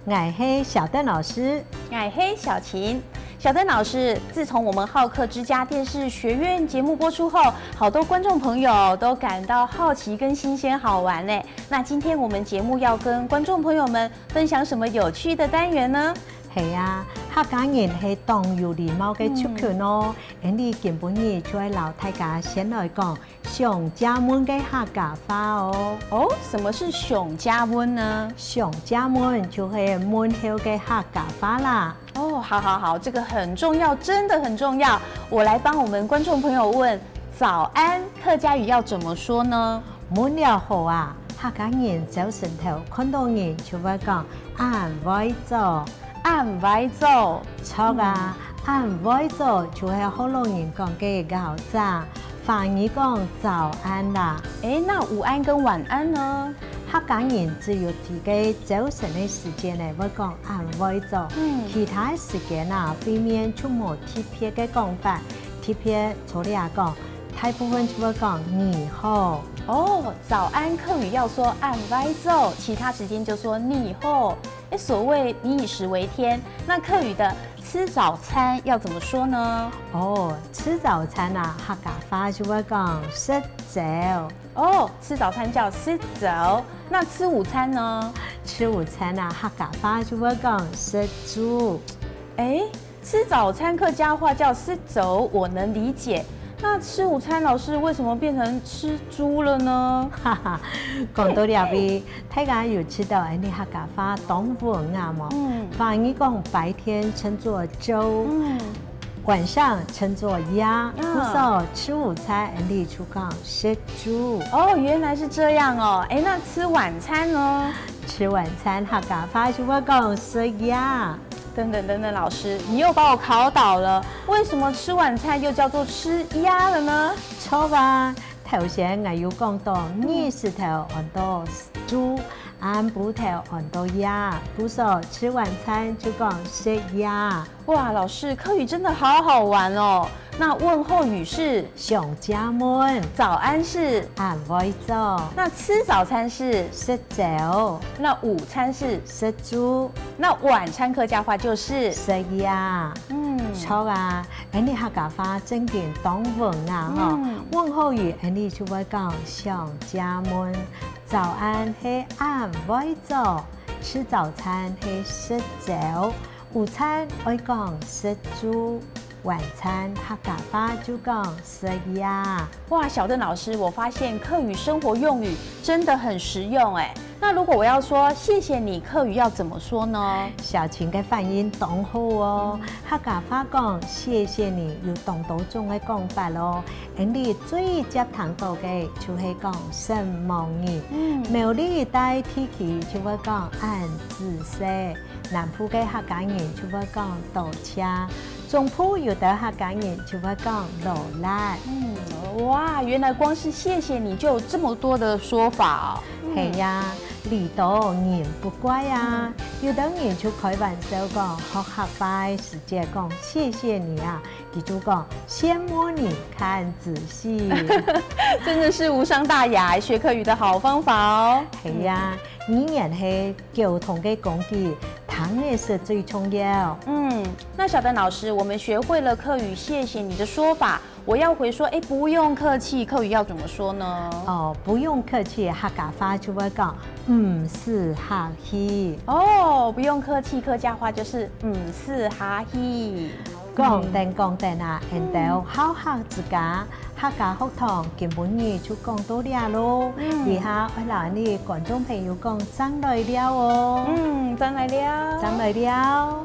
𠊎係小鄧老師， 𠊎係小琴。小鄧老師，自從我們好客之家電視學院節目播出後，好多觀眾朋友都感到好奇跟新鮮好玩呢。那今天我們節目要跟觀眾朋友們分享什麼有趣的單元呢？係啊，客家人係當有禮貌个族群哦。𪜶哋今晡日就會摎大家先來講上正門个客家話哦。哦，什麼是上正門呢？上正門就係問候个客家話啦。哦，好好好，這個很重要，真的很重要。我來幫我們觀眾朋友問：早安，客家語要怎麼說呢？問了好啊，客家人早晨頭看到人就會講暗會早。暗會早。錯啊，暗會早就係河洛人講个𠢕早，華語講早安啦。哎，那午安跟晚安呢？客家人只有佇个早晨的時間呢，會講暗會早，其他時間啊，對面就無特別个講法，特別除了講，大部分就會講你好。哦，早安客語要說暗會早，其他時間就說你好。哎，所謂民以食為天，那客語的吃早餐要怎麼說呢？哦，吃早餐啊，客家話就會講食早。哦，吃早餐叫食早，那吃午餐呢？吃午餐啊，客家話就會講食晝。哎，吃早餐客家話叫食早，我能理解。那吃午餐，老師為什麼變成吃豬了呢？哈哈，講到這邊，大家有知道𪜶哋客家話當文啊無？華語講白天稱作晝，晚上稱作夜。故所吃午餐，𪜶哋就講食晝。哦，原來是這樣哦。哎，那吃晚餐呢？吃晚餐客家話就會講食夜。等等等等，老師，你又把我考倒了。為什麼吃晚餐又叫做吃鴨了呢？錯吧，頭先𠊎有講到，日時頭按做晝，暗晡頭按做夜，故所吃晚餐就講食夜。哇，老師，客語真的好好玩哦。那問候語是上正門，早安是暗會早，那吃早餐是食早，那午餐是食晝，那晚餐客家話就是食夜。錯啊，𪜶哋客家話正經當文啊，嗬，問候語𪜶哋就會講上正門，早安係暗會早，吃早餐係食早，午餐愛講食晝。晚餐客家話就講食夜。哇，小鄧老師，我發現客語生活用語真的很實用哎。那如果我要說謝謝你，客語要怎麼說呢？小琴个反應當好哦，客家話講謝謝你有當多種个講法囉。𪜶哋最捷聽到个就係講承蒙你。苗栗一帶地區就會講按仔細，南部个客家人就會講多謝。中部有的客家人就會講勞力。哇，原來光是謝謝你就有這麼多的說法哦。係呀，禮多人不怪啊。有的人就開玩笑講，學客話時節講謝謝你啊，佢就講羨慕你看仔細，真的是無傷大雅，學客語的好方法哦。係呀，語言係溝通个工具，聽个是最重要。那小鄧老師，我們學會了客語謝謝你的說法，我要回說，哎，不用客氣，客語要怎麼說呢？哦，不用客氣，客家話就會講毋使客氣。哦，不用客氣，客家話就是毋使客氣。講等講等啊，𪜶兜好客之家，客家學堂今晡日就講到遮囉。以下我摎你觀眾朋友講正來尞哦。嗯，正來尞，正來尞。